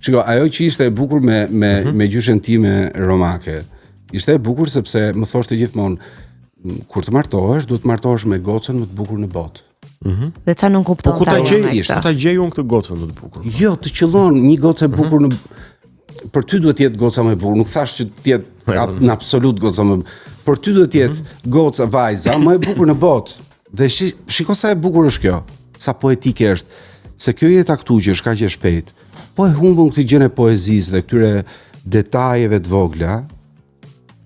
Shiko, ajo që ishte e bukur me me mm -hmm. me gjyshen time romake, ishte e bukur sepse më thoshte gjithmonë kur të martohesh, duhet të martohesh me gocën më të bukur në botë. Mm -hmm. Dhe ça nënkupton po, ku ta gjej, ku ta gjej unë këtë gocën më të bukur? Jo, të qëllon një gocë e mhm. bukur mm -hmm. në për ty duhet të jetë goca më e bukur, nuk thash që të jetë në absolut goca më. Për ty duhet të jetë mm -hmm. goca vajza më e bukur në botë. Dhe shi, shiko sa e bukur është kjo, sa poetike është. Se kjo jeta këtu që është kaq e shpejtë, po e humbëm këtë gjënë e poezisë dhe këtyre detajeve të vogla,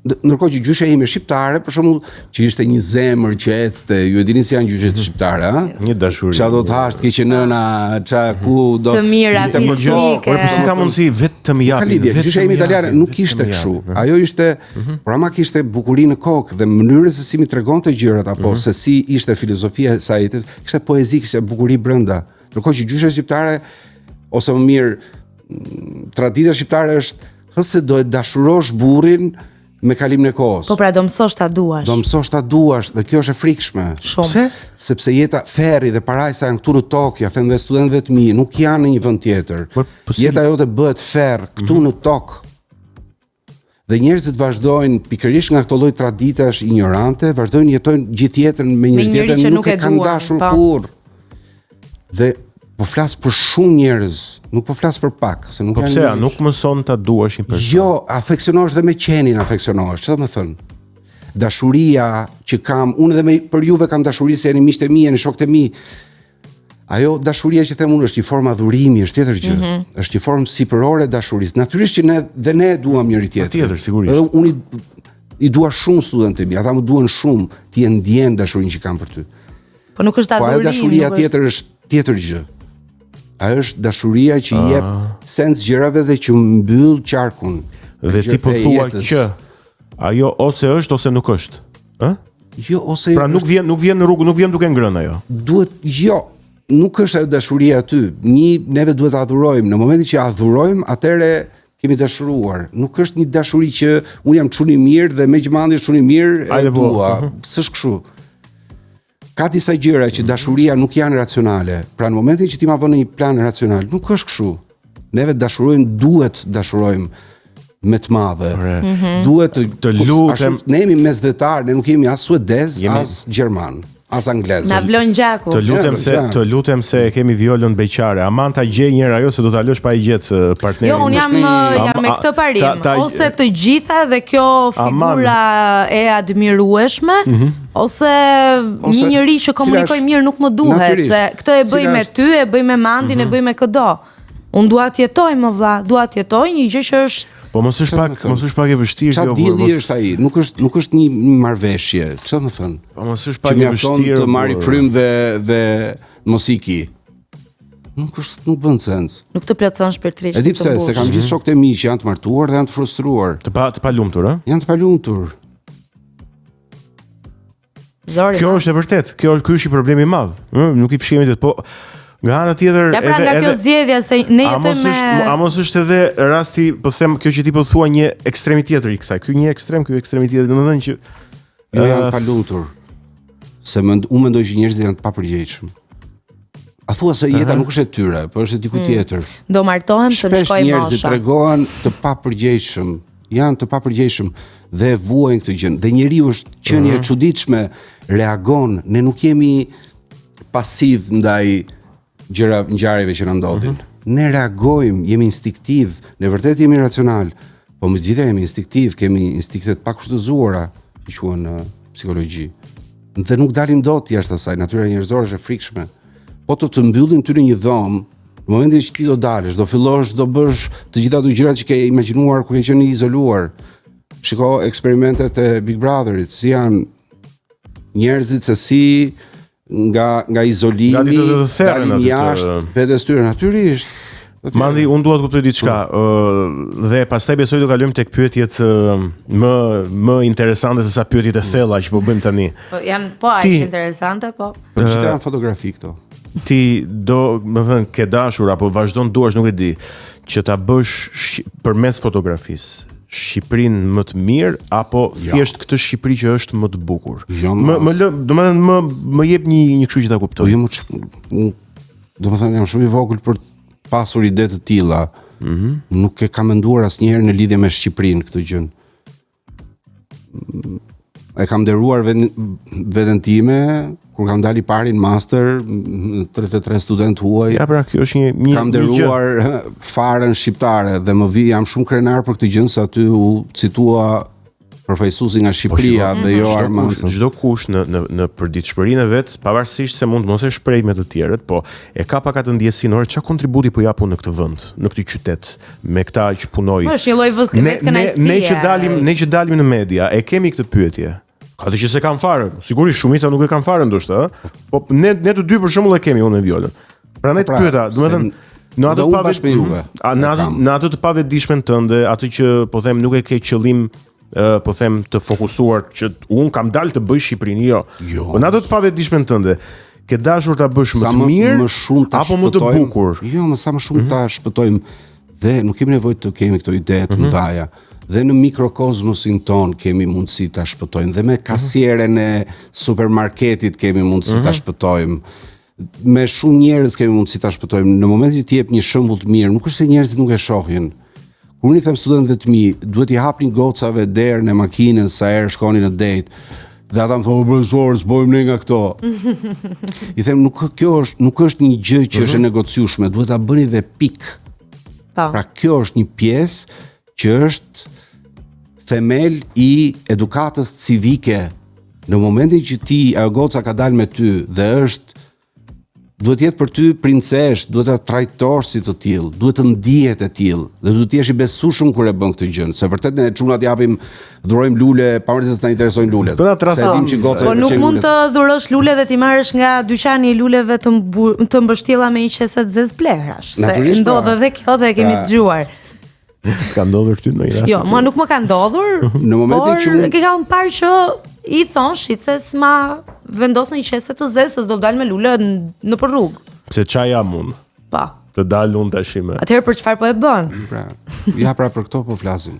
ndërkohë që gjyshja ime shqiptare, për shembull, që ishte një zemër që ecte, ju e dini si janë gjyshet mhm. shqiptare, ha? Një dashuri. Ça do të hash të keqe nëna, ça ku do të mira fizike. Por po si ka mundësi vetëm japin. Lidhje, gjyshja ime italiane nuk ishte kështu. Ajo ishte, mhm. por ama kishte bukuri në kokë dhe mënyrën se si m'i tregonte gjërat apo mhm. se si ishte filozofia e saj, kishte poezi, kishte bukuri brenda. Ndërkohë që gjyshja shqiptare ose më mirë tradita shqiptare është Hë se do e dashurosh burrin me kalimin e kohës. Po pra do mësosh ta duash. Do mësosh ta duash dhe kjo është e frikshme. Shumë. Pse? Sepse jeta ferri dhe parajsa janë këtu në tokë, ja them dhe studentëve të mi, nuk janë në një vend tjetër. Po, po si... Jeta jote bëhet ferr këtu mm -hmm. në tokë. Dhe njerëzit vazhdojnë pikërisht nga këto lloj traditash injorante, vazhdojnë jetojnë gjithë jetën me një tjetër që nuk e kanë dashur po. kurrë. Dhe po flas për shumë njerëz, nuk po flas për pak, se nuk po pse nuk mëson ta duash një person. Jo, afeksionohesh dhe me qenin afeksionohesh, ç'do me thënë? Dashuria që kam, unë edhe me për juve kam dashuri se jeni miqtë e mi, jeni shokët e mi. Ajo dashuria që them unë është një formë adhurimi, është tjetër gjë. Mm -hmm. Është një formë sipërore e dashurisë. Natyrisht që ne dhe ne e duam njëri tjetrin. Patjetër, sigurisht. Edhe unë i, i dua shumë studentët e mi, ata më duan shumë, ti e ndjen dashurinë që kam për ty. Po nuk është adhurim. Po ajo dashuria tjetër është tjetër gjë. Ajo është dashuria që i jep ah. sens gjërave dhe që mbyll qarkun. Dhe ti po thua që ajo ose është ose nuk është. Ë? Jo, ose Pra nuk vjen, nuk vjen në rrugë, nuk vjen duke ngrënë ajo. Duhet, jo, nuk është ajo dashuria aty. Një neve duhet të adhurojmë. Në momentin që adhurojmë, atëherë kemi dashuruar. Nuk është një dashuri që unë jam çun i mirë dhe meqë Mandi është çun i mirë, e po. dua. Uh mhm. -huh. S'është kështu. Ka disa gjëra që dashuria nuk janë racionale. Pra në momentin që ti ma vë në një plan racional, nuk është kështu. Neve dashurojmë, duhet dashurojmë me të madhe. Mm -hmm. Duhet të, të lutem. Ne jemi mesdhetar, ne nuk jemi as suedez, jemi... as gjerman as anglez. Na vlon gjaku. Të lutem se të lutem se e kemi Violën beqare. Aman ta gjej një herë ajo se do ta lësh pa i gjet partnerin. Jo, unë jam jam me këtë parim, ta, ta, ose të gjitha dhe kjo figura e admirueshme, mm -hmm. ose, ose një njeri që komunikoj mirë nuk më duhet, se këtë e bëj me ty, e bëj me Mandin, mm -hmm. e mhm. bëj me këdo. Unë dua të jetoj më vlla, dua të jetoj një gjë që është Po mos është pak, mos është pak e vështirë kjo. Çfarë dilli është ai? Nuk është nuk është një marrëveshje. Çfarë do të thënë? Po mos është pak e vështirë të marri frymë dhe dhe mos iki. Nuk është nuk bën sens. Nuk të plotëson shpirtërisht. E di pse, se kam gjithë shokët e mi që janë të martuar dhe janë të frustruar. Të pa të palumtur, ë? Janë të palumtur. Zori. Kjo është e vërtetë. Kjo është ky është një problem i madh. Ë, nuk i fshihemi dot, po nga ana tjetër ja, pra, edhe nga kjo zgjedhja se ne jetojmë me është, a mos është edhe rasti, po them kjo që ti po thua një ekstremi tjetër i kësaj. Ky një ekstrem, ky ekstremi tjetër, domethënë që jo janë të palumtur. Se mend, unë mendoj që njerëzit janë të papërgjegjshëm. A thua se jeta uh -huh. nuk është e tyre, por është e dikujt mm. tjetër. Do martohem se më shkoi mosha. Njerëzit tregohen të papërgjegjshëm, janë të papërgjegjshëm dhe e vuajnë këtë gjë. Dhe njeriu është qenie e mhm. çuditshme, reagon, ne nuk jemi pasiv ndaj gjëra ngjarjeve që na ndodhin. Mm -hmm. Ne reagojmë, jemi instinktiv, ne vërtet jemi racional, po me gjithë jemi instinktiv, kemi instinkte të pakushtëzuara, që quhen në psikologji. Dhe nuk dalim dot jashtë asaj, natyra njerëzore është e frikshme. Po të të mbyllin ty në një dhomë, Në momentin që ti do dalësh, do fillosh, do bësh të gjitha ato gjërat që ke imagjinuar kur ke qenë i izoluar. Shiko eksperimentet e Big Brotherit, si janë njerëzit se si nga nga izolimi, dalin jashtë vetes tyre natyrisht. Mandi, unë dua të kuptoj diçka, ë uh, dhe pastaj besoj do kalojmë tek pyetjet uh, më më interesante se sa pyetjet e thella që po bëjmë tani. Po janë po aq interesante, po. Po gjitha janë fotografi këto. Ti do, me thënë, ke dashur apo vazhdon duash, nuk e di, që ta bësh shqi, përmes fotografisë Shqipërinë më të mirë apo jo. thjesht këtë Shqipëri që është më të bukur. Jo, më më lë, domethënë më më jep një një kështu që ta kuptoj. Po jo, më domethënë jam shumë i vogël për të pasur ide të tilla. Mm -hmm. Nuk e kam menduar asnjëherë në lidhje me Shqipërinë këtë gjë. E kam nderuar veten time kur kam dalë i pari në master, 33 studentë huaj. Ja pra, kjo është një një kam nderuar farën shqiptare dhe më vi jam shumë krenar për këtë gjë se aty u citua përfaqësuesi nga po, Shqipëria dhe jo Armand. Çdo kush në në në përditshmërinë e vet, pavarësisht se mund të mos e shpreh me të tjerët, po e ka pak atë ndjesinë, ore çfarë kontributi po jap unë në këtë vend, në këtë qytet, me këta që punoj. Po është një lloj vetëkënaqësie. Ne, ne që dalim, ne që dalim në media, e kemi këtë pyetje. Ka të që s'e kanë fare, sigurisht shumica nuk e kanë fare ndoshta, ë? Po ne ne të dy për shembull e kemi unë me Violën. Prandaj të pra, pyeta, domethënë në atë pa me juve. Në atë në atë të pavetëdijshmen tënde, atë që po them nuk e ke qëllim po them të fokusuar që un kam dalë të bëj Shqipërinë, jo. jo. Po në atë të pavetëdijshmen tënde, ke dashur ta bësh më të mirë, më shumë ta apo më të bukur. Jo, më sa më shumë mm -hmm. ta shpëtojmë dhe nuk kemi nevojë të kemi këto ide të mhm. mëdha. Mm -hmm. Dhe në mikrokozmosin tonë kemi mundësi ta shpëtojmë dhe me mhm. kasieren e supermarketit kemi mundësi mm -hmm. ta mhm. shpëtojmë. Me shumë njerëz kemi mundësi ta shpëtojmë. Në momentin që ti jep një shembull të mirë, nuk është se njerëzit nuk e shohin. Kur unë i them studentëve të mi, duhet t'i hapni gocave derën e makinës sa herë shkoni në date. Dhe ata më thonë, "O profesor, s'bojmë ne nga këto." I them, nuk kjo është nuk është një gjë që është e mhm. negociueshme, duhet ta bëni dhe pikë. Po. Pra kjo është një pjesë që është themel i edukatës civike. Në momentin që ti ajo goca ka dalë me ty dhe është duhet të jetë për ty princeshë, duhet ta trajtosh si të tillë, duhet të ndihet e tillë dhe duhet të jesh i besueshëm kur e bën këtë gjë, se vërtet ne çunat japim dhurojmë lule, pavarësisht se s'na interesojnë lulet. Po na Se dim që goca po nuk mund të dhurosh lule dhe t'i marrësh nga dyqani i luleve të mbu, të mbështjella me një qese të zezë plehrash. Se pra. ndodh edhe kjo dhe e kemi pra. dëgjuar. Të ka ndodhur ty ndonjë rast? Jo, mua nuk më ka ndodhur. Në momentin që unë kam parë që i thonë shitëses ma vendos në një qese të zezë, se s'do dal me lule nëpër rrugë. Pse ça jam unë? Po. Të dal unë tash me. Atëherë për çfarë po e bën? Pra, ja pra për këto po flasim.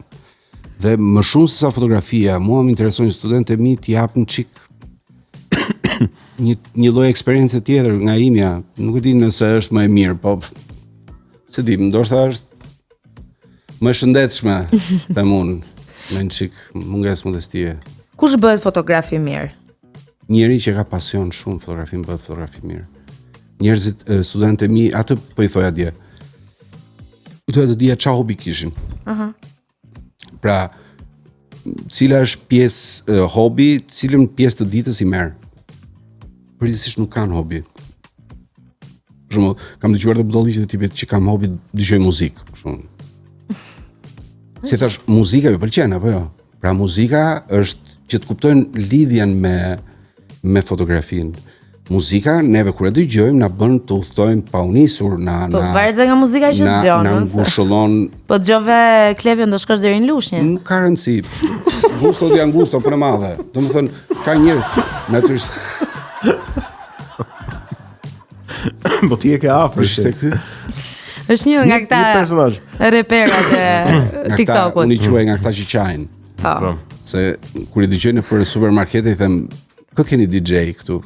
Dhe më shumë se sa fotografia, mua më interesojnë studentët e mi t'i japin çik një një lloj eksperience tjetër nga imja. Nuk e di nëse është më e mirë, po s'e di, ndoshta është më e shëndetshme, them unë, me një çik mungesë modestie. Kush bëhet fotograf i mirë? Njeri që ka pasion shumë fotografinë bëhet fotograf i mirë. Njerëzit, studentët e mi, atë po i thoja dje. Doja të dija ça hobi kishin. Aha. Uh -huh. Pra, cila është pjesë uh, hobi, cilën pjesë të ditës i merr. Përgjithësisht nuk kanë hobi. Për shembull, kam dëgjuar dhe budalliqet e tipit që kam hobi dëgjoj muzikë, për shembull. Si thash, muzika ju pëlqen apo jo? Pra muzika është që të kuptojnë lidhjen me me fotografinë. Muzika neve kur e dëgjojmë na bën të udhëtojmë pa u nisur na po, na varet edhe nga muzika që dëgjon. Na ngushëllon. Po dëgjove Klevion do shkosh deri në Lushnjë. Nuk ka rëndësi. Gusto di angusto për e madhe. Domethënë ka njerëz natyrisht. Po ti e ke afër. Është ky? Është një nga këta një personazh. Reperat e TikTokut. Unë i quaj nga këta që qajnë. Po. po. Se kur i dëgjoj nëpër supermarkete i them Kë keni DJ këtu?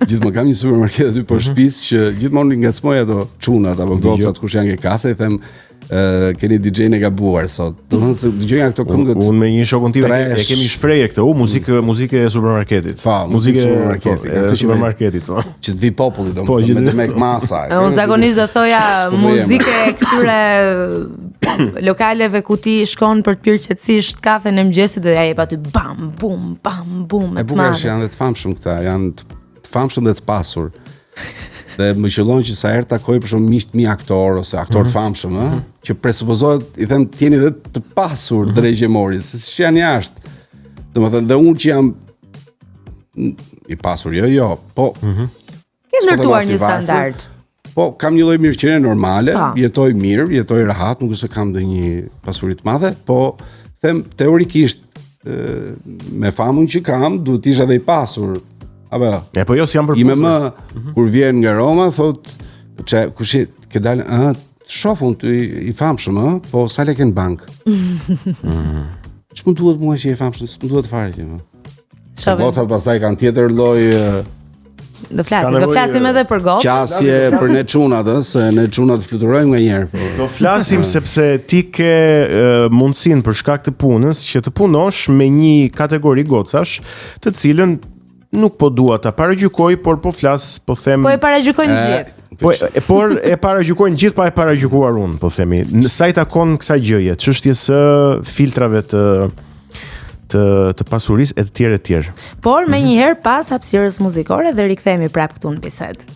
Gjithmonë kam një supermarket aty poshtë mhm. shtëpisë që gjithmonë i ngacmoj ato çunat apo gocat kush janë ke kasa i them uh, keni DJ-n e gabuar sot. Domethënë se dëgjoj nga këto këngët. Unë me një shokun tim e kemi shprehje këtë, u muzikë mm. muzikë e supermarketit. Po, muzikë e supermarketit, po, e supermarketit, po. Që të vi populli domethënë po, me demek masa. Unë zakonisht do thoja muzikë e këtyre lokaleve ku ti shkon për të pirë qetësisht kafen e mëngjesit dhe ja jep aty bam bum bam bum e bukur është janë dhe të famshëm këta, janë të, të famshëm dhe të pasur. Dhe më qëllon që sa herë takoj për shembull miqtë mi aktor ose aktor të mhm. famshëm, ëh, mm -hmm. që presupozohet i them të jeni dhe të pasur mm -hmm. dreqi e mori, se siç janë jashtë. Domethënë dhe unë që jam i pasur, jo, jo, po mm -hmm. Ke ndërtuar një standard. Po, kam një lloj mirëqenie normale, pa. Po. jetoj mirë, jetoj rehat, nuk është se kam ndonjë pasuri të madhe, po them teorikisht me famën që kam, duhet të isha dhe i pasur. Apo jo? E po jo, si jam për Ime më, mm -hmm. kur vjen nga Roma, thot, çe kush je, ke dalë, ë, shoh unë ty i famshëm, ë, po sa lekë në bankë. Mm. Ç'më duhet mua që je i famshëm, s'më duhet fare që. Më. Gocat pastaj kanë tjetër lloj. Do flasim, do flasim edhe për gocat. Qasje për ne çunat, ë, se ne çunat fluturojmë nganjëherë. Po. Do flasim sepse ti ke mundësinë për shkak të punës që të punosh me një kategori gocash, të cilën nuk po dua ta paragjykoj, por po flas, po them Po e paragjykojnë gjithë. Po e, por e paragjykojnë gjithë pa e paragjykuar unë, po themi. Në sa i takon kësaj gjëje, çështjes së filtrave të të të pasurisë e të tjerë e të tjerë. Por menjëherë pas hapësirës muzikore dhe rikthehemi prapë këtu në bisedë.